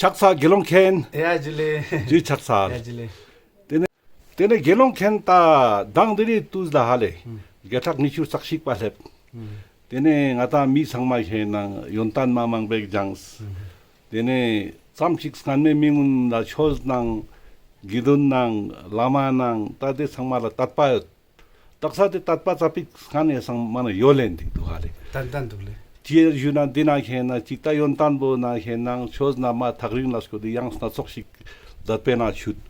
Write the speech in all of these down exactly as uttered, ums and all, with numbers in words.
ཕྱག་འཚལ་དགེ་སློང་མཁན། ཡ་ཇུ་ལེ། ཇུ་ཕྱག་འཚལ། ཡ་ཇུ་ལེ། ཏེ་ནེ་དགེ་སློང་མཁན་ད་མདང་དེ་རིང་དུས་ལ་ཧ་ལེ། ཧུམ། བརྒྱ་ཕྲག་ཉི་ཤུ་རྩ་གཅིག་པ་སླེབས། ཧུམ། ཏེ་ནེ་ང་ཏང་མི་ཚང་མ་ཁེ་ནང་ཡོན་ཏན་མ་མང་པོ་ཞིག་སྦྱངས། ཧུམ། ཏེ་ནེ་ཙམ་ཞིག་སྔན་མའི་མི་ངུན་ལ་ཆོས་ནང་དགེ་འདུན་ནང་བླ་མ་ནང་ད་དེ་ཚང་མ་ལ་དད་པ་ཡོད། དག་ས་དེ་དད་པ་ཙ་པིག་སྔན་ནེ་སང་མ་ན་ཡོད་ལེན་འདུག་ཧ་ལེ། ཏན་ཏན་འདུག་ལེ། ཅི་ཞུ་ན་འདི་ན་ཁེ་ནང་ཅིག་ད་ཡོན་ཏན་པོ་ན་ཁེ་ནང་ཆོས་ན་མ་ཐག་རིང་ལ་སྐྱོད་དེ་ཡང་སྣ་ཚོགས་ཤིག་མཛད་པའི་ན་ཆུད།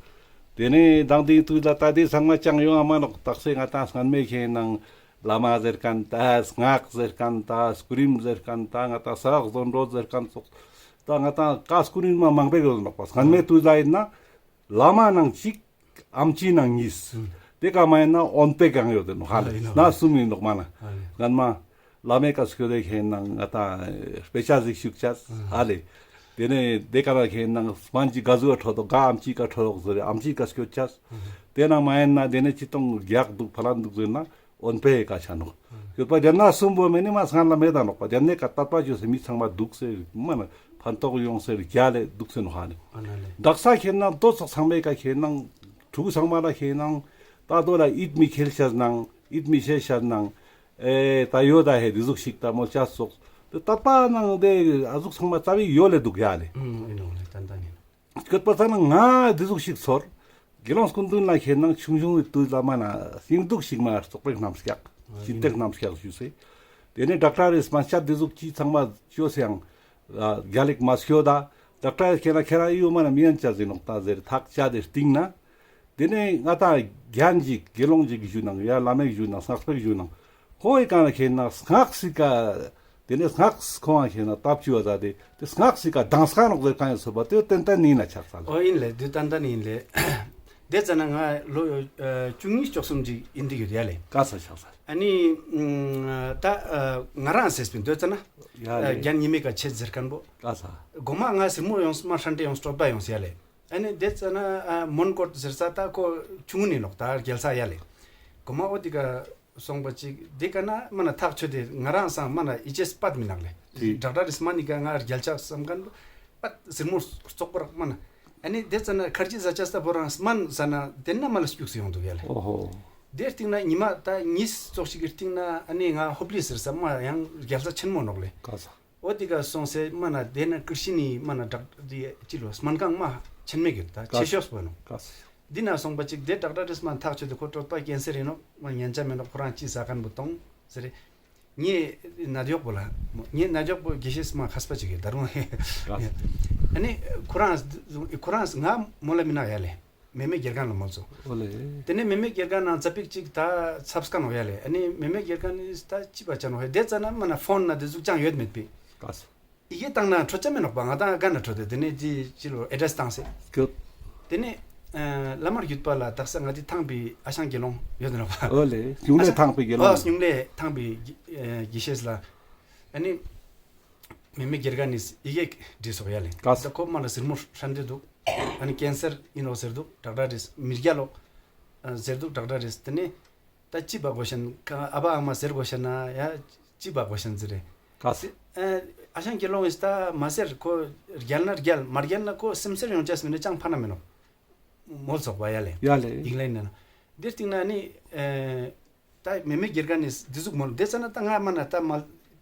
ཏེ་ནེ་མདང་དེ་དུས་ལ་ད་དེ་ཚང་མ་ཅང་ཡོང་ང་མ་ནོག། དག་ས་ང་ཏང་སྔན་མའི་ཁེ་ནང་བླ་མ་ཟེར་མཁན་ད་སྔགས་ཟེར་མཁན་ད་སྐུ་རིམ་ཟེར་མཁན་ད་ང་ཏང་ས་རག་ཟོན་རོ་ཟེར་མཁན་ཙོགས་ད་ང་ཏང་ཀ་སྐུ་རིམ་མ་མང་པོ་ཡོད་ནོག་པ། སྔན་མའི་དུས་ལ་ཡིན་ན་བླ་མ་ནང་གཅིག། ཨམ་ཆི་ནང་གཉིས། ཨུམ། དེ་ཀ་མ་ཡིན་ན་འོན་པེ་གང་ཡོད་དེ་ནོག་ཧ་ལེ། ཨ་ཡིན་ནོག། ན་གསུམ་ཡིན་ནོག་མ་ན། ཨ་ཡིན། སྔན་མ་བླ་མའི་ཀ་སྐྱོད་དེ་ཁེ་ནང་ང་ཏང་དཔེ་ཆ་ཟིག་ཤུགས་ཆ་ཨ་ཧ་ལེ། ཏེ་ནེ་དེ་ཀ་ན་ཁེ་ནང་སྨན་གྱི་ག་ཟུག་ཁྲོ་དོག་ག་ཨམ་ཆི་ཀ་ཁྲོ་དོག་ཟེར་ཨམ་ཆི་ཀ་སྐྱོད་ཆ། ཨ་ཧ། དེ་ན་མ་ཡིན་ན་དེ་ནེ་ཅི་ཏོང་རྒྱག་འདུག་ཕ་ལ་འདུག་ཟེར་ན། འོན་པེ་ཀ་ཆ་ནོག། ཡོད་པ་དེ་ན་གསུམ་པོ་མེ་ནི་མ་སྔན་ལ་མེད་ད་ནོག་པ། དེ་ནེ་ཀ་དད་པ་ཅོས་སེ་མི་ཚང་མ་འདུག་སེ་མ་ན་ཕན་ཐོགས་ཡོང་སེ་རྒྱལ་ལེ་འདུག་སེ་ནོག་ཧ་ནི། ཨ་ན་ལེ། དག་ས་ཁེ་ནང་དོ་ཚོགས་ཚང་མའི་ཀ་ཁེ་ནང་ཕྲུ་གུ་ཚང་མ་ལ་ཁེ་ནང་ད་དོ་ལ་ཡིད་མི་ཁེལ་ཤ་ནང་ཡིད་མི་ཤེས་ཤ་ནང་ཨེ་ད་ཡོད་ད་ཧེ་དེ་ཟུག་ཤིག་ད་མོལ་ཆ་སོགས་དད་པ་ནང་དེ་ཨ་ཟུག་ཚང་མ་རྩ་བའི་ཡོད་ལེ་འདུག་ཡ་ལེ། ཨུམ་ཨིན་ནོག་ལེ། ཏན་ཏན་ཨིན། སྐྱོད་པ་ཚ་ན་ང་འདི་ཟུག་ཤིག་ཚོར། དགེ་སློང་སྐུ་མདུན་ལ་ཁེ་ནང་ཆུང་ཆུང་གི་དུས་ལ་མ་ན་སྙིང་སྡུག་ཤིག་མ་རྩོག་པའི་རྣམ་སྐྱག་ཞིབ་ཏེག་རྣམ་སྐྱག་ཞུས་སེ། དེ་ནེ་ཌོག་ཊར་རེ་སྨན་ཆ་འདི་ཟུག་ཅི་ཚང་མ་ཅོས་སེ་ཡང་རྒྱལ་ལེགས་མ་སྐྱོད་ད། ཌོག་ཊར་རེ་ཁེ་ན་ཁེ་རང་ཡུ་མ་ན་མི་ཡན་ཆ་ཟིན་ནོག་ད་ཟེར་ཐག་ཆ་དེ་སྟིང་ན། དེ་ནེ་ང་ཏང་རྒྱན་ཅིག་དགེ་སློང་ཅིག་ཞུ་ནང་ཡ་བླ་མའི་ཞུ་ནང་སྔགས་པའི་ཞུ་ནང་ཁོང་གི་ཀ་ན་ཁེ་ན་སྔགས་སི་ཀ་དེ་ནེ་སྔགས་ཁོང་ཁེ་ན་སྟབས་བཅུ་བ་ད་དེ་དེ་སྔགས་སི་ཀ་དང་སྔགས་ནོག་ཟེར་གང་ཡོད་ཚོད་པ་དེ་ཏན་ཏན་ནི་ན་ཆགས་ས་ལ། ཨོ་ཨིན་ལེ། དེ་ཏན་ཏན་ཨིན་ལེ། དེ་ཙ་ན་ང་ལོ་ཨ་བཅུ་གཉིས་བཅུ་གསུམ་ཅིག་ཨིན་དེ་ཡོད་ཡ་ལེ། ཀ་ས་ཆགས་ས། ཨ་ནི་ཨ་ད་ཨ་ང་རང་ཟེར་སྤིན་དེ་ཙ་ན་ཡ་ཨ་ལེ། རྒྱན་ཉི་མའི་ཀ་ཆེད་ཟེར་མཁན་པོ། ཀ་ས། གོ་མ་ང་སེར་མོ་ཡོངས་མ་ཧྲན་ཏེ་ཡོངས་སྤྲོད་པ་ཡོངས་ཡ་ལེ། ཨ་ནི་དེ་ཙ་ན་ཨ་མོན་གྷོ་ཟེར་ས་ད་ཁོ་ཆུང་ངུ་ནི་ནོག་ད་རྒྱལ་ས་ཡ་ལེ། གོ་མ་འོ་དེ་ཀ་སོང་པ་ཅིག་དེ་ཀ་ན་མ་ན་ཐག་ཆོད་དེ་ང་རང་སང་མ་ན་ཨི་ཅེས་པད་མི་ནག་ལེ། དེ་ཌོག་ཊར་རེ་སྨན་ནི་ཀ་ང་རྒྱལ་ཆགས་སམ་ཁན་པད་སེར་མོ་བཙོག་པོ་རག་མ་ན། ཨ་ནི་དེ་ཙ་ན་ཁར་ཅི་ཟ་ཆ་ས་བོ་རང་སྨན་ཟ་ན་དེ་ན་མ་ལ་སྐྱུགས་སེ་ཡོང་འདུག་ཡ་ལེ། ཨོ་ཧོ། དེ་སྟིང་ན་ཉི་མ་ད་གཉིས་ཙོགས་ཤིག་གི་སྟིང་ན་ཨ་ནི་ང་ཧོབ་ལི་ཟེར་ས་མ་ཡང་རྒྱལ་ས་ཆེན་མོ་ནོག་ལེ། ཀ་ས། འོ་དེ་ཀ་སོང་སེ་མ་ན་དེ་ན་ཀིར་ཤི་ནི་མ་ན་ཌོག་ཊར་དེ་ཅི་ལོ་སྨན་ཁང་མ་ཆེན་མེ་གི་ད་ཆེ་ཤོས་པོ་ནོག། ཀ་ས། འདི་ན་སོང་པ་ཅིག་དེ་ཌོག་ཊར་རེ་སྨན་ཐག་ཆོད་དེ་ཁོ་གྲོད་པ་ཀེན་སར་ཡིན་ནོག་མ་ཉན་ཆ་མེད་ནོག་ཁོ་རང་ཅི་ཟ་ཁན་པོ་གཏོང་ཟེར་རེ། ངའི་ནད་གཡོག་པོ་ལ་ངའི་ནད་གཡོག་པོ་དགེ་བཤེས་མ་མཁས་པ་ཅིག་གི་ད་རུང་ཀ་ས། ཨ་ནི་ཁོ་རང་ཁོ་རང་ང་མོལ་ལ་མི་ན་ཡ་ལེ། མེ་མེ་དགེ་རྒན་ལ་མོལ་ཚོ། ཨོ་ལེ། དེ་ནས་མེ་མེ་དགེ་རྒན་ནང་ཙ་པིག་ཅིག་ད་ཚབ་སྐན་ནོག་ཡ་ལེ། ཨ་ནི་མེ་མེ་དགེ་རྒན་ནི་ད་ཅི་བ་ཅ་ནོག་ཡ་དེ་ཙ་ན་མ་ན་ཕོན་ན་དེ་ཟུག་ཅང་ཡོད་མེད་པི། ཀ་ས། ཡི་གེ་བཏང་ན་འཕྲོད་ཅ་མེད་ནོག་པ། ང་ད་ག་ན་འཕྲོད་དེ་དེ་ནས་ཅི་ཅི་ལོ་ཨེ་ཌེ་རེས་བཏང་སེ། སྐྱོད། དེ་ནས་ཨ་བླ་མ་རྒྱུད་པ་ལ་དག་ས་ང་དེ་ཐང་པའི་ཨ་ཞང་དགེ་སློང་ཡོད་ནོག་པ། ཨོ་ལེ། སྨྱུང་གནས་ཨ་ཞང་ཐང་པའི་དགེ་སློང་། ཨོ་སྨྱུང་གནས་ཐང་པའི་དགེ་ཨ་དགེ་བཤེས་ལ། ཨ་ནི་མེ་མེ་དགེ་རྒན་ནི་ཡི་གེ་བྲིས་སོག་ཡ་ལེ། ཀ་ས། ད་ཁོ་མ་ལ་སེར་མོ་ཧྲན་ཏེ་འདུག། ཨ་ནི་ཀེན་སར་ཡིན་ནོག་ཟེར་འདུག། ཌོག་ཊར་རེ་མི་རྒྱལ་ལོག་ཟེར་འདུག། ཌོག་ཊར་རེ་དེ་ནས། ད་ཅི་བ་གོ་ཤན་ཨ་བ་ཨ་མ་ཟེར་གོ་ཤན་ན་ཡ་ཅི་བ་གོ་ཤན་ཟེར་རེ། ཀ་ས། ཨ་ཞང་དགེ་སློང་ངིས་ད་མ་ཟེར་ཁོ་རྒྱལ་ན་རྒྱལ་མ་རྒྱལ་ན་ཁོ་སེམས་སེར་ཡོང་ཅེས་མིན་ན་ཅང་ཕན་ན་མེད་ནོག་མོལ་ཚོགས་པ་ཡ་ལེ། ཡ་ལེ། ཨིང་ལན་ན་ན། དེ་སྟིང་ན་ནི་ཨེ་ད་མེ་མེ་དགེ་རྒན་ནི་འདི་ཟུག་མོལ་དེ་ཙ་ན་ད་ང་མ་ན་ད་མ་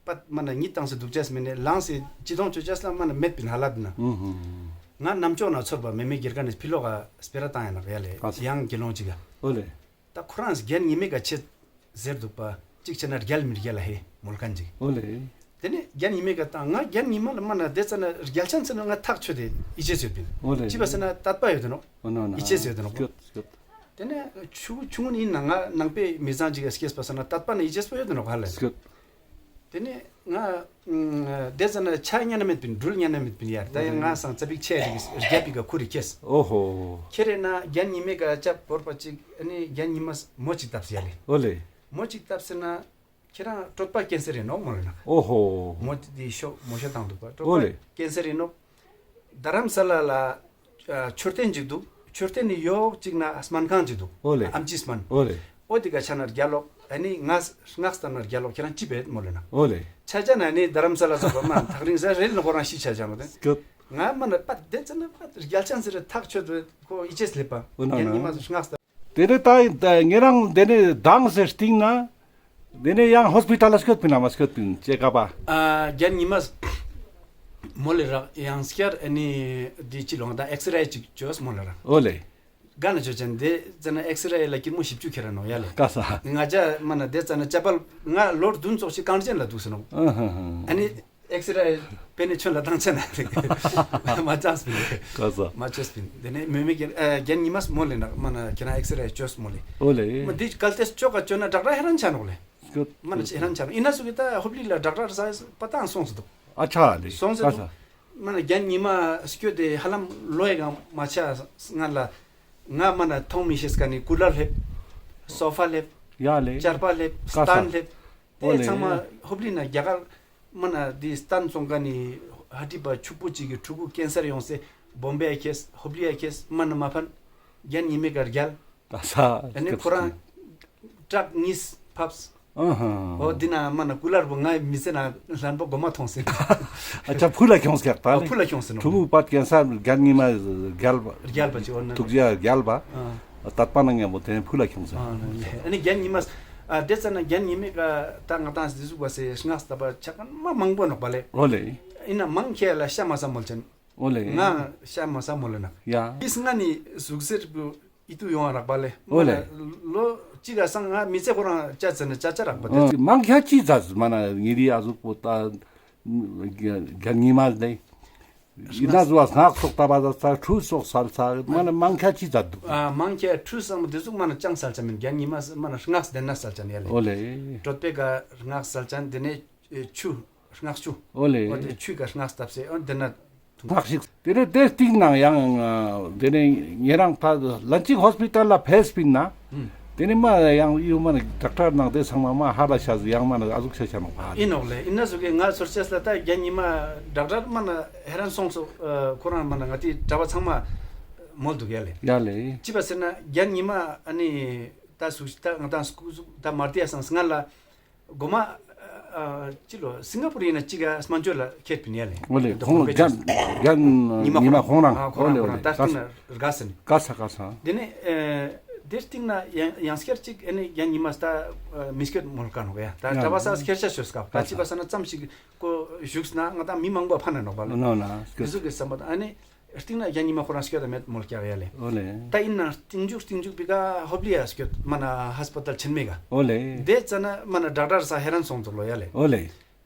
པད་མ་ན་གཉིད་བཏང་སེ་འདུག་ཅེས་མིན་ན་ལངས་སེ་ཅི་དོང་ཅོ་ཅེས་ལ་མ་ན་མེད་པིན་ཧ་ལ་དི་ན། ཧུམ་ཧུམ་ཧུམ། ང་ནམ་ཅོག་ན་ཚོར་བ་མེ་མེ་དགེ་རྒན་ནི་ཕི་ལོག་ག་སྤེ་ར་བཏང་ཡ་ནོག་ཡ་ལེ། ཀ་ས། ཡང་དགེ་སློང་ཅིག་ག། ཨོ་ལེ། ད་ཁོ་རང་རྒྱན་ཉི་མའི་ཀ་ཆེད་ཟེར་འདུག་པ། གཅིག་བྱས་ན་རྒྱལ་མི་རྒྱལ་ལ་ཧེ་མོལ་མཁན་ཅིག། ཨོ་ལེ། དེ་ནས་རྒྱན་ཉི་མའི་ཀ་ད་ང་རྒྱན་ཉི་མ་ལ་མ་ན་དེ་ཙ་ན་རྒྱལ་ཆེན་ཙ་ན་ང་ཐག་ཆོད་དེ་ཡིད་ཆེས་ཡོད་པིན། ཨོ་ལེ། ཅི་བ་ཟེར་ན་དད་པ་ཡོད་དེ་ནོག། ཨོ་ན་ན། ཡིད་ཆེས་ཡོད་དེ་ནོག། སྐྱོད་སྐྱོད། དེ་ནས་ཆུ་ཆུང་ངུན་ཡིན་ན་ང་ནང་པའི་མི་ཚང་ཅིག་ག་སྐྱེས་པ་ཟེར་ན་དད་པ་ན་ཡིད་ཆེས་པོ་ཡོད་དེ་ནོག་ཧ་ལེ། སྐྱོད། དེ་ནས་ང་ཨ་དེ་ཙ་ན་ཆ་ཉན་ན་མེད་པིན། འགྲུལ་ཉན་ན་མེད་པིན་ཡར། ད་ཡང་ང་སང་ཙ་པིག་ཆེ་རིགས་རྒྱབ་པི་ཀ་ཁུ་རི་ཁེས། ཨོ་ཧོ། ཁྱེད་རེ་ན་རྒྱན་ཉི་མའི་ཀ་ཅབ་བོར་པ་ཅིག་ཨ་ནི་རྒྱན་ཉི་མ་མོ་ཅིག་བཏབ་སི་ཡ་ལེ། ཨོ་ལེ། མོ་ཅིག་བཏབ་སི་ན་ཁྱེད་རང་གྲོད་པ་ཀེན་སར་ཡིན་ནོག་མོ་ལེ་ན། ཨོ་ཧོ། མོ་དེ་ཤོ་མོ་ཤོ་བཏང་འདུག་པ། ཨོ་ལེ། གྲོད་པ་ཀེན་སར་ཡིན་ནོག། རྡ་རམ་ས་ལ་ལ་ཨ་མཆོད་རྟེན་ཅིག་འདུག། མཆོད་རྟེན་ནི་ཡོག་ཅིག་ན་སྨན་ཁང་ཅིག་འདུག། ཨོ་ལེ། ཨམ་ཆི་སྨན། ཨོ་ལེ། ཨོ་དེ་ཀ་ཆ་ན་རྒྱལ་ལོག། ཨ་ནི་ང་སྔགས་སྟན་ན་རྒྱལ་ལོག་ཁྱེད་རང་ཅི་བེད་མོ་ལེ་ན། ཨོ་ལེ། ཆ་ཆ་ན་ནི་རྡ་རམ་ས་ལ་ཚོགས་པ་མ་ཐག་རིང་ས་རེད་ལ་ཁོ་རང་ཤི་ཆ་ཆ་ནོ་དེ། སྐྱོད། ང་མ་ན་པ་དེ་ཙ་ན་པ་རྒྱལ་ཅན་ཟེར་ཐག་ཆོད་དུ་ཁོ་ཨི་ཅེས་ལེ་པ། འོ་ན་རྒྱན་ན་ཉི་མ་སྔགས་ད། དེ་ནས་ད་ད་ཉེ་རང་དེ་ནས་མདང་ཟེར་སྟིང་ན། དེ་ནས་ཡང་ཧོས་པི་ཊལ་ལ་སྐྱོད་པིན་ན་མ་སྐྱོད་པིན་ཅེ་ཀ་པ། ཨ་རྒྱན་ཉི་མ་མོལ་ལེ་རག་ཡང་སྐྱར་ཨ་ནི་དེ་ཅི་ལོང་ད་ཨེགས་རེ་ཅིག་བཅོས་མོལ་ལེ་རག་འོ་ལེ། ག་ན་ཆོ་ཅན་དེ་ཙ་ན་ཨེགས་རེ་ལ་ཀིར་མོ་བཞི་བཅུ་ཁྱེར་ར་ནོག་ཡ་ལེ། ཀ་ས། ང་ཅ་མ་ན་དེ་ཙ་ན་ཅ་པལ་ང་ལོར་བདུན་ཙོགས་ཤིག་གངས་ཅན་ལ་འདུག་ཟེར་ནོག་ཨ་ནི་ཨེགས་རེ་པེ་ནེ་ཆོན་ལ་བཏང་ཆ་ན་མ་ཅགས་པིན། ཀ་ས། མ་ཅོས་པིན། དེ་ནས་མོ་མེ་རྒྱན་ཉི་མ་མོལ་ལེ་ན་མ་ན་ཁྱེད་རང་ཨེགས་རེ་བཅོས་མོལ་ལེ། འོ་ལེ། མ་དེ་གལ་ཏེ་ཅོ་ག་ཅོ་ན་ཌག་ཊར་ཧེ་རན་ཆ་ནོག་ལེ། མ་ན་ཧེ་རན་ཆ་ནོག་ཨིན་ན་སུ་གི་ད་ཧོབ་ལི་ལ་ཌག་ཊར་ས་པ་ཏང་སོང་སེ་འདུག་ཨ་ཆ་ལེ། སོང་སེ་འདུག་མ་ན་རྒྱན་ཉི་མ་སྐྱོད་དེ་ཧ་ལམ་ལོ་ཡ་གང་མ་ཆ་ང་ལ་ང་མ་ན་མཐོང་མི་ཤེས་ཀ་ནི་ཀུ་ལར་ལེབ། སོ་ཕ་ལེབ། ཡ་ལེ། ཅར་པ་ལེབ། ཀ་ས། སྟན་ལེབ། དེ་ཚང་མ་ཧོབ་ལི་ན་རྒྱ་གར་མ་ན་དེ་སྟན་སོང་ཀ་ནི་ཧ་ཏི་པ་ཕྱུག་པོ་ཅིག་གི་ཕྲུ་གུ་ཀེན་སར་ཡོང་སེ་བོམ་བེ་ཡ་ཁེས་ཧོབ་ལི་ཡ་ཁེས་མ་ན་མ་ཕན་རྒྱན་ཉི་མའི་ཀ་རྒྱལ། ད་ས། ཨ་ནི་ཁོ་རང་ཊྲག་གཉིས་ཕབས། ཨ་ཧ། འོ་དེ་ན་མ་ན་ཀུ་ལར་བོ་ང་མི་ཚེ་ན་ལན་པོ་གོ་མ་མཐོང་སེ། ཨ་ཅག་ཕུ་ལ་ཁྱོངས་ཀྱག་ད་ཨ་ལེ། ཕུ་ལ་ཁྱོངས་སེ་ནོ། ཕྲུ་གུ་པད་ཀེན་སར་རྒྱལ་ཉི་མ་རྒྱལ་བ། རྒྱལ་བ་ཅིག་འོ་ན་ཐུགས་རྗེ་རྒྱལ་བ། ཨ། ད་པ་ན་ངན་པོ་དེ་ཕུ་ལ་ཁྱོངས་སེ། ཨ་ནི་རྒྱན་ཉི་མ་ཨ་དེ་ཙ་ན་རྒྱན་ཉི་མའི་ཀ་ད་ང་ཏང་སི་ཟུག་པ་སེ་སྔགས་ད་པ་ཆ་ཀ་མ་མང་པོ་ནོག་པ་ལེ། འོ་ལེ། ཨིན་ན་མང་ཁེ་ལ་ཤ་མ་ས་མོལ་ཅན། འོ་ལེ། ང་ཤ་མ་ས་མོལ་ལེ་ན། ཡ། ཨིས་ང་ནི་ཟུག་གཟེར་བུ་ཨི་ཏུ་ཡོང་རག་པ་ལེ། འོ་ལེ། ལོ་གཅིག་ག་སང་ང་མི་ཚེ་ཁོ་རང་ཅ་ཙ་ན་ཅ་ཅ་རག་པ་དེ། མང་ཁ་ཅི་ཙ་མ་ན་ཉི་རི་ཨ་ཟུག་པོ་ད་རྒྱ་ཉི་མ་ལེ། ཡིན་ན་ཟུ་བ་སྔགས་སོགས་ད་པ་ཟ་ཚ་ཁྲུས་སོགས་སལ་ཚ་མ་ན་མང་ཁ་ཅི་ཙ་འདུག་ཨ་མང་ཁ་ཁྲུས་སམ་དེ་ཟུག་མ་ན་ཅང་སལ་ཅ་མིན། རྒྱ་ཉི་མ་མ་ན་སྔགས་དེ་ན་སལ་ཅ་ནི་ཡ་ལེ། འོ་ལེ། གྲོད་པའི་ཀ་སྔགས་སལ་ཅ་དེ་ནས་ཆུ། སྔགས་ཆུ། འོ་ལེ། འོ་དེ་ཆུ་ཀ་སྔགས་བཏབ་སེ་འོ་དེ་ན། སྔགས་ཤིག་དེ་ནས་དེ་སྟིང་ནང་ཡང་དེ་ནས་ཉེ་རང་ད་ལན་གཅིག་ཧོས་པི་ཊལ་ལ་ཕེབས་པིན་ན། དེ་ནས་མ་ཡང་ཡུ་མ་ན་ཌག་ཊར་ནང་དེ་ཚང་མ་མ་ཧ་ལ་ཤ་ཟི་ཡང་མ་ན་ཨ་ཟུག་ཤ་ཤ་ནོག་པ། ཨིན་ནོག་ལེ། ཨིན་ན་ཟུག་གི་ང་ཚོར་ཅེས་ལ་ད་རྒྱ་ཉི་མ་ཌག་ཊར་མ་ན་ཧེ་རན་སོང་སོ། ཁོ་རང་མ་ན་ང་ཏི་གྲྭ་པ་ཚང་མ་མོལ་འདུག་ཡ་ལེ། ཡ་ལེ། ཅི་པ་ཟེར་ན་རྒྱ་ཉི་མ་ཨ་ནི་ད་ཟུག་ད་ང་ཏང་སྐུ་ཟུག་ད་མར་ཏི་ཡ་སང་སྔ་ལ། གོ་མ། ཨ་ཅི་ལོ་སིང་ག་པུར་ཡིན་ན་ཅི་ག་སྨན་བཅོས་ལ་ཁྱེར་པིན་ཡ་ལེ། འོ་ལེ། ཁོང་རྒྱན་རྒྱན་ཉི་མ་ཉི་མ་ཁོང་རང་ཁོང་རང་ཨོ་ལེ་ཁོང་རང་ད་སྟིང་ན་རྒས་སེ་ནི། ཀ་ས་ཀ་ས། དེ་ནས་ཨ་དེ་སྟིང་ན་ཡང་ཡང་སྐྱར་ཅིག་ཨ་ནི་རྒྱན་ཉི་མ་ད་མི་སྐྱོད་མོལ་ཀ་ནོག་ཡ། ད་གྲྭ་པ་ས་ཁྱེར་ཆ་ཤོས་སྐབས་ད་ཅི་པ་ས་ན་ཙམ་ཞིག་གོ་བཞུགས་ན་ང་ད་མི་མང་པོ་ཕན་ན་ནོག་པ་ལེ། ནོ་ན་དེ་ཟུག་གི་བསམ་པ་ད་ཨ་ནི། སྟིང་ན་རྒྱན་ཉི་མ་ཁོ་རང་སྐྱོད་ད་མེད་མོལ་ཀྱག་ཡ་ལེ། འོ་ལེ། ད་ཡིན་ན་སྟིང་མཇུག་སྟིང་མཇུག་པི་ཀ་ཧོབ་ལི་ཡ་སྐྱོད་མ་ན་ཧས་པ་ཏལ་ཆེན་མེ་ག་འོ་ལེ། དེ་ཙ་ན་མ་ན་ཌག་ཊར་ས་ཧེ་རན་སོང་ཙོག་ལོ་ཡ་ལེ། འོ་ལེ།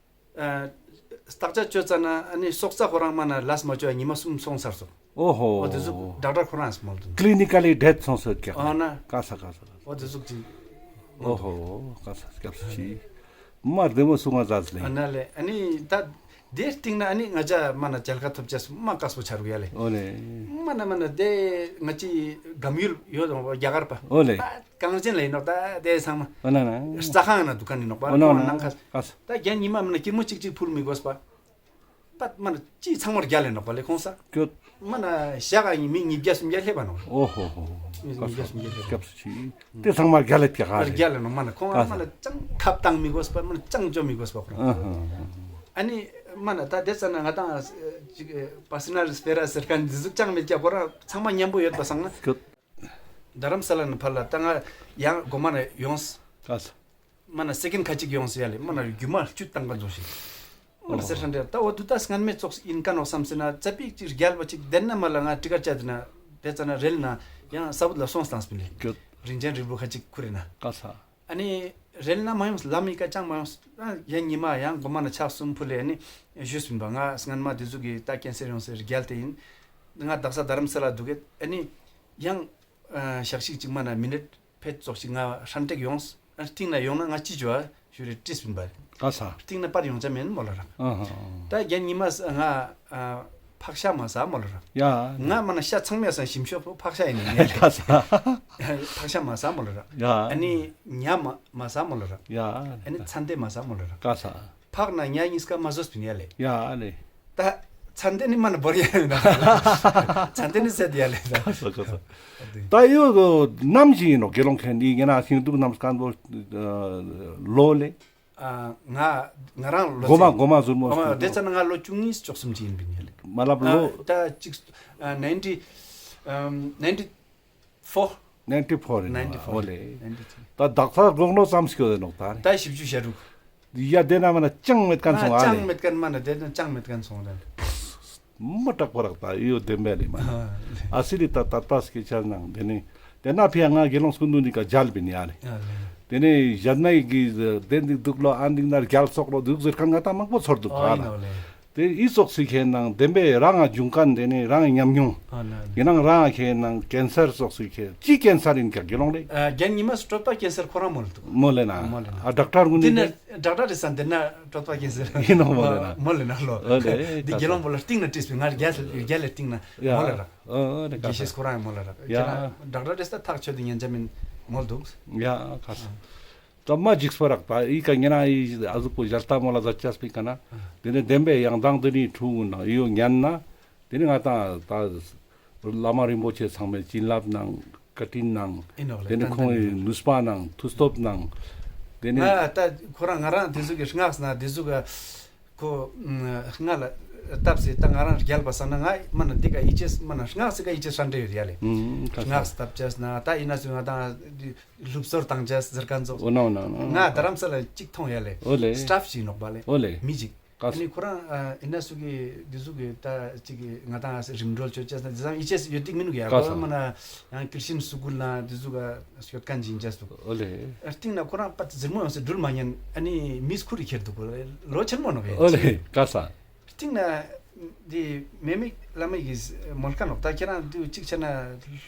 ཨ་བརྟག་དཔྱད་བཅོ་ཙ་ན་ཨ་ནི་སྲོག་རྩ་ཁོ་རང་མ་ན་ལས་མ་བཅོ་ཡ་ཉི་མ་གསུམ་སོང་ཚར་སོང་། འོ་ཧོ། འོ་དེ་ཟུག་ཌག་ཊར་ཁོ་རང་མོལ་དུ། ཀླི་ནི་ཀ་ལི་ཌེཐ་སོང་ཟེར་ཀྱག་འོ་ན། ཀ་ས་ཀ་ས་ཀ་ས། འོ་དེ་ཟུག་ཅིག་འོ་ཧོ། ཀ་ས་སྐྱབས་སུ་མཆི། མ་བདེ་མོ་གསུང་བ་ཟ་ཟི་ལེ། ཨ་ན་ལེ། ཨ་ནི་ད་དེ་སྟིང་ན་ཨ་ནི་ང་ཅ་མ་ན་མཇལ་ཁ་ཐོབ་ཅེས་མ་དཀགས་པོ་ཆ་རུག་ཡ་ལེ། འོ་ལེ། མ་ན་མ་ན་དེ་ང་ཅི་གམ་ཡུལ་ཡོད་དང་རྒྱ་གར་པ། འོ་ལེ། གངས་ཅན་ལ་ཡིན་ནོག་ད་དེ་ཚང་མ། འོ་ན་ན། རྩྭ་ཁང་ན་འདུག་ག་ནི་ནོག་པ། འོ་ན་ན། ནང་ཁ། ཀ་ས། ད་རྒྱན་ཉི་མ་མ་ན་ཀིར་མོ་གཅིག་གཅིག་ཕུལ་མི་དགོས་པ། པད་མ་ན་ཅི་ཚང་མར་རྒྱལ་ལེ་ནོག་པ་ལེ་ཁོང་ས། སྐྱོད། མ་ན་ཞག་ག་མི་ཉིས་བརྒྱ་སུམ་བརྒྱ་སླེབས་པ་ནོག་འོ་ཧོ་ཧོ་ཧོ། ཉིས་བརྒྱ་སུམ་བརྒྱ་སླེབས་པ། སྐྱབས་སུ་མཆི། དེ་ཚང་མར་རྒྱལ་ལེ་ཀྱག་ག་ལེ། རྒྱལ་ལེ་ནོག་མ་ན་ཁོང་ཨ་མ་ན་ཅང་ཁབ་བཏང་མི་དགོས་པ་མ་ན་ཅང་འཇོ་མི་དགོས་པ་ཁོ་རང་། ཨ་ནི་མ་ན་ད་དེ་ཙ་ན་ང་ཏང་ཅིག་པར་སོ་ནལ་སྤེ་ར་ཟེར་མཁན་འདི་ཟུག་ཅང་མེད་ཀྱག་ཁོ་རང་ཚང་མ་མཉམ་པོ་ཡོད་པ་སང་ན། སྐྱོད། རྡ་རམ་ས་ལ་ནས་ཕར་ལ་ད་ང་ཡང་གོ་མ་ན་ཡོངས། ཀ་ས། མ་ན་སེ་ཀེན་ཁ་ཅིག་ཡོང་སེ་ཡ་ལེ། མ་ན་རྒྱུ་མ་བཅུད་བཏང་ག་འཛོ་ཞིག་མ་ན་སེ་ཧྲན་ཏེ་ད་འོ་དུ་ད་སྔན་མེ་ཙོགས་ཡིན་ཀ་ནོག་བསམ་སེ་ན་ཙ་པིག་ཅིག་རྒྱལ་བ་ཅིག་དེན་ན་མ་ལ་ང་ཀྲི་ཀར་ཅད་ན་དེ་ཙ་ན་རེལ་ན་ཡང་ས་བུད་ལ་སོང་སྟངས་པིན་ལེ། རིན་ཆེན་རིལ་བུ་ཁ་ཅིག་ཁུར་ན། ཀ་ས། ཨ་ནི་རེལ་ན་མ་ཡོང་ལམ་མི་ཀ་ཅང་མ་ཡོང་། ཡང་ཉི་མ་ཡང་གོ་མ་ན་ཕྱག་གསུམ་ཕུལ་ལེ། ཨ་ནི་ཞུས་པིན་པ་ང་སྔན་མ་དེ་ཟུག་གི་ད་ཀེན་སར་ཡོང་སེ་རྒྱལ་ཏེ་ཡིན། ང་དག་ས་རྡ་རམ་ས་ལ་འདུག་གེད། ཨ་ནི་ཡང་ཞག་ཞིག་ཅིག་མ་ན་མི་ནིཊ་ཕེད་ཙོགས་ཤིག་ང་ཧྲན་ཏེག་ཡོངས། ཨ་སྟིང་ན་ཡོང་ན་ང་ཅི་ཅོ་ཨ་ཞུ་རེ་དྲིས་པིན་པ། ཀ་ས། སྟིང་ན་པར་ཡོང་ཆ་མེན་མོལ་ལ་རག་ཨ་ཧ། ད་རྒྱན་ཉི་མ་ང་ཨ་ཕག་ཤ་མ་ཟ་མོལ་ལ་རག་ཡ། ང་མ་ན་ཤ་ཚང་མའི་སང་ཞིམ་ཤོས་པོ་ཕག་ཤ་ཡིན་ནི་ཡ། ཀ་ས། ཕག་ཤ་མ་ཟ་མོལ་ལ་རག་ཡ། ཨ་ནི་ཉ་མ་མ་ཟ་མོལ་ལ་རག་ཡ། ཨ་ནི་ཚན་ཏེ་མ་ཟ་མོལ་ལ་རག་ཀ་ས། ཕག་ན་ཉ་གཉིས་ཀ་མ་ཟོས་པིན་ཡ་ལེ། ཡ་ཨ་ལེ། ད་ཚན་ཏེ་ནི་མ་ན་བོར་ཡ་ཡིན་ན། ཚན་ཏེ་ནི་ཟེད་ཡ་ལེ་ད། ཀ་ས་ཀ་ས། ད་ཡོད་དོ་ནམ་ཞིག་ཡིན་ནོག་དགེ་སློང་མཁན་འདི་ངེ་ན་ཤིང་དུག་རྣམས་སྐམ་པོ་ལོ་ལེ། ཨ་ང་ང་རང་ལོ་གོ་མ་ཚད་གོ་མ་ཟུར་མོ་གོ་མ་ཟུར་མོ། དེ་ཙ་ན་ང་ལོ་བཅུ་གཉིས་བཅུ་གསུམ་ཅིག་ཡིན་པིན་ཡ་ལེ། མ་ལབ་ལོ། ཨ་ད་ཅིག་ཨ་ནའིན་ཊི་ཨམ་ནའིན་ཊི་ཕོར། ནའིན་ཊི་ཕོར་ཡིན་ནའིན་ཊི་ཕོར། ཨོ་ལེ། ནའིན་ཊི་ཕོར། ད་དག་ས་དགུང་ལོ་ཙམ་སྐྱོད་དེ་ནོག་ད་རེ། ད་བཞི་བཅུ་ཞེ་དྲུག། ཡ་དེ་ན་མ་ན་ཅང་མེད་མཁན་སོང་ཨ་ལེ། ཅང་མེད་མཁན་མ་ན་དེ་ན་ཅང་མེད་མཁན་སོང་རེད། མ་དྲག་པོ་རག་ད་ཡོད་བདེན་པ་ལེ་མ། ཨ་ལེ། ཨ་སི་ལི་ད་ད་ད་སྐད་ཆ་ནང་དེ་ནི་དེ་ན་ཕི་ཡ་ང་དགེ་སློང་སྐུ་མདུན་ནི་ཀ་མཇལ་པིན་ཡ་ལེ། ཨ་ལེ། དེ་ནི་ཞན་མའི་གི་དེ་འདི་འདུག་ལོ་ཨ་འདི་ན་རྒྱལ་སོག་ལོ་འདུག་ཟེར་མཁན་ང་ད་མང་པོ་ཚོར་འདུག་ཨ་ཨ་ཡིན་ལེ། ནོ་ལེ། དེ་ཨི་ཙོགས་སི་ཁེ་ནང་བདེན་པའི་རང་ང་འབྱུང་མཁན་དེ་ནི་རང་ཉམས་མྱོང་། ཨ་ན་ཡིན་ནང་རང་ཁེ་ནང་ཀེན་སར་ཙོགས་སི་ཁེ་ཅི་ཀེན་སར་ཡིན་ཀྱང་དགེ་སློང་ལེ། ཨ་རྒན་ཉི་མ་སུ་གྲོད་པ་ཀེན་སར་ཁོ་རང་མོལ་འདུག་མོལ་ལེ་ན། མོལ་ལེ་ན། ཨ་ཌོག་ཊར་ཀུན་འདི་ནི་ནི་ཌོག་ཊར་རེ་སན་དེ་ན་གྲོད་པ་ཀེན་སར་ཡིན་ནོ་མོལ་ལེ་ན། མོལ་ལེ་ན་ལོ། ཨོ་ལེ། འདི་དགེ་སློང་པོ་ལ་སྟིང་ན་དྲིས་པའི་ང་རྒྱལ་རྒྱལ་ལ་སྟིང་ན་ཡ། མོལ་ལེ་ར། ཨོ་ཨོ་ལེ། དགེ་བཤེས་ཁོ་རང་མོལ་ལེ་ར། ཡ། ཁྱེད་རང་ཌོག་ཊར་རེ་སན་ཐག་ཆོད་དེ་ཉན་ཅ་མིན་མོལ་འདུག་ཡ་ཁ་སང་། ད་མ་འཇིགས་པ་རག་ད་ཨི་ཀ་ཉེ་རང་ཨི་ཨ་ཟུག་པོ་ཞལ་ལྟ་མོལ་ལ་ཛད་ཅས་པི་ཀ་ན། དེ་ནི་བདེན་པའི་ཡང་དང་དེ་ནི་ཕྲུ་གུ་ནང་ཨི་ཡོ་ཉན་ན། དེ་ནི་ང་དང་ད་བླ་མ་རིན་པོ་ཆེ་ཚང་མའི་བྱིན་རླབས་ནང་བཀའ་དྲིན་ནང་། ཨིན་ནོག་ལེ། དེ་ནི་ཏན་ཁོང་ཏན་གི་ཨིན་ནོག་ནུས་པ་ནང་མཐུ་སྟོབས་ནང་། དེ་ནི་ང་ད་ཁོ་རང་ང་རང་དེ་ཟུག་གི་སྔགས་ན་དེ་ཟུག་གི་ཁོ་ང་ལ་བཏབ་སེ་ད་ང་རང་རྒྱལ་པ་ས་ན་ང་མ་ན་དེ་ཀ་ཡིད་ཆེས་མ་ན་སྔགས་སི་ཀ་ཡིད་ཆེས་ཧྲན་ཏེ་ཡོད་ཡ་ལེ། ཨུམ་ཁ་སང་། སྔགས་བཏབ་ཅས་ན་ད་ཡིན་ན་སུ་ང་དང་སློབ་གསོ་བཏང་ཅས་ཟེར་མཁན་ཙོགས། ཨོ་ནོ་ནོ་ནོ། ང་རྡ་རམ་ས་ལ་གཅིག་མཐོང་ཡ་ལེ། ཨོ་ལེ། སི་ཊཱཕ་ཅིག་ནོག་པ་ལེ། ཨོ་ལེ། མི་ཅིག་ཀ་ས། ཨ་ནི་ཁོ་རང་ཨ་ཨིན་ན་སུ་གི་དེ་ཟུག་གི་ད་ཅིག་གི་ང་དང་རིམ་གྲོ་ཅོ་ཅས་ན་དེ་ཙམ་ཡིད་ཆེས་ཡོད་ཏིག་མི་ནུག་ཡ། ཀ་ས། ཁོ་མ་ན་ཡང་ཀིར་ཤིན་སུ་གུལ་ན་དེ་ཟུག་ག་སྐྱོད་མཁན་ཅིག་ཨིན་ཅས་འདུག་ཨོ་ལེ། ཨ་སྟིང་ན་ཁོ་རང་པད་ཟེར་མོ་ཡོང་སེ་འགྲུལ་མ་ཉན། ཨ་ནི་མིས་ཁུར་རི་ཁྱེར་འདུག་ལོ་ཆེན་མོ་ནོག་ཡ། ཨོ་ལེ་ཀ་ས། སྟིང་ན་འདི་མེ་མེ་བླ་མའི་གི་མོལ་ཁན་ནོག་ད་ཁྱེད་རང་འདི་གཅིག་བྱས་ན་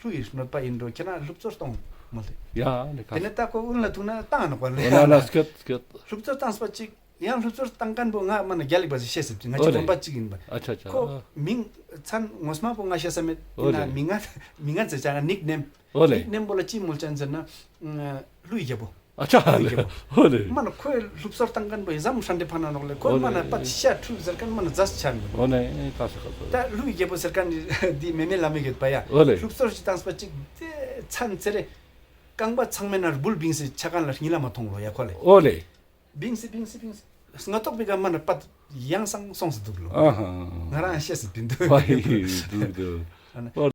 ཀླུ་ཡི་གནོད་པ་ཡིན་འགྲོ། ཁྱེད་རང་སློབ་གཙོར་གཏོང་མོལ་ཏེ། ཡ་ནི་ཁ་ས། དེ་ནས་ད་ཁོ་དབུ་ལ་ཐུག་ན་བཏང་ནོག་པ་ལེ། འོ་ན་ན་སྐྱོད་སྐྱོད། སློབ་གཙོར་བཏང་སྤ་ཅིག་ཡང་སློབ་གཙོར་བཏང་མཁན་པོ་ང་མ་ན་རྒྱལ་ལེགས་པ་ཞིག་ཤེས་སྲིད་ཅིག་ང་ཅི་ཨོ་ལེ། གོམ་པ་གཅིག་ཡིན་པ། ཨ་ཆ་ཆ། ཁོ་མིང་མཚན་ངོ་མ་པོ་ང་ཤེས་ས་མེད། ཨོ་ཡིན་ན་ལེ། མིང་ང་མིང་ང་ཚེ་ཆ་ང་ནིག་ནེམ། ཨོ་ལེ། ནིག་ནེམ་པོ་ལ་ཅི་མོལ་ཅན་ཟེར་ན། ཀླུའི་རྒྱལ་པོ། ཨ་ཆ་ཀླུའི་རྒྱལ་པོ། ཨོ་ལེ། མ་ན་ཁོའི་སློབ་གསོར་བཏང་མཁན་པོ་ཡིན་ཙམ་ཧྲན་ཏེ་ཕན་ན་ནོག་ལེ། ཁོའི་ཨོ་མ་ན་ལེ། པ་ཤ་ཁྲུ་ཟེར་མཁན་མ་ན་ཛས་ཆ་ནི། ཨོ་ལེ་ཀ་ས་ཀ་ས། ད་ཀླུའི་རྒྱལ་པོ་ཟེར་མཁན་འདི་མེ་མེ་བླ་མའི་གི་པ་ཡ། ཨོ་ལེ། སློབ་གསོར་ཞིག་བཏང་སྤ་ཅིག་དེ་མཚན་ཚེ་རེ། རྐང་པ་ཚང་མའི་ནང་འབུལ་བིང་སེ་ཆ་མཁན་ལ་གཉིད་ལམ་མ་མཐོང་ལོ་ཡ་ཁོ་ལེ། ཨོ་ལེ། བིང་སེ་བིང་སེ་བིང་སེ། སྔ་ཐོག་པའི་ཀ་མ་ན་པད་ཡང་སང་སོང་སེ་འདུག་ལོ། ཨ་ཧ། ང་རང་ཤེས་སེ་བིན་འདུག་ཨ་ཧི་འདུག་འདུག་ཨ་ན། ཨོ།